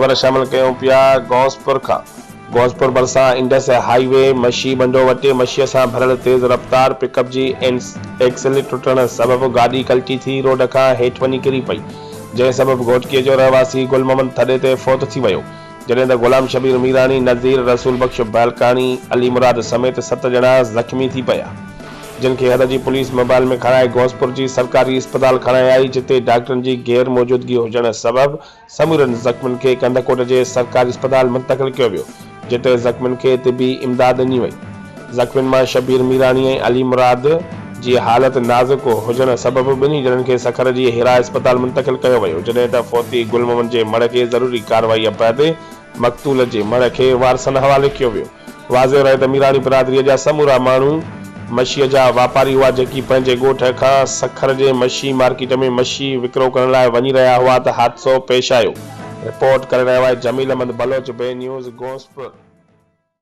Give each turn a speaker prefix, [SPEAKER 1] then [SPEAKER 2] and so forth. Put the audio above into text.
[SPEAKER 1] خبر شامل ڪيون پيا غوثپور کان. غوثپور ڀرسان انڊس هاء وي مشي ٻنڊو وٽ مشيء سان ڀريل تيز رفتار پڪ اپ جي ايڪسل ٽٽڻ سبب گاڏي ڪلٽي ٿي روڊ کان هيٺ وڃي ڪري پئي جنهن سبب گهوٽڪي جو رهواسي گل محمد ٿڏي تي فوت ٿي ويو جڏهن ته غلام شبير ميراڻي، نذير، رسول بخش بهلڪاڻي، علي مراد سميت ست ڄڻا زخمي ٿي پيا، جن کي حد جي پوليس موبائل ۾ کڻائي غوثپور جي سرڪاري اسپتال کڻائي آئي، جتي ڊاڪٽرن جي غير موجودگي هجڻ سبب سمورن زخمين کي ڪنڌڪوٽ جي سرڪاري اسپتال منتقل ڪيو ويو، جتي زخمين کي طبي امداد ڏني وئي. زخمين مان شبير ميراڻي ۽ علي مراد جي حالت نازڪ هجڻ سبب ٻنهي ڄڻن کي سکر جي هيرا اسپتال منتقل ڪيو ويو، جڏهن ته فوتي گل محمد جي مڙهه کي ضروري ڪارروائي بعد مقتول جي مڙهه کي وارثن حوالي ڪيو ويو. واضح رهي ته ميراڻي برادري جا سمورا ماڻهو مشيء جا واپاري هئا، جيڪي پنهنجي ڳوٺ کان سکر جي مشي مارڪيٽ ۾ مشي وڪرو ڪرڻ لاء وڃي رهيا هئا ته حادثو پيش آيو. رپورٽ ڪري رهيو آهي جميل احمد بلوچ، بي نيوز، غوثپور.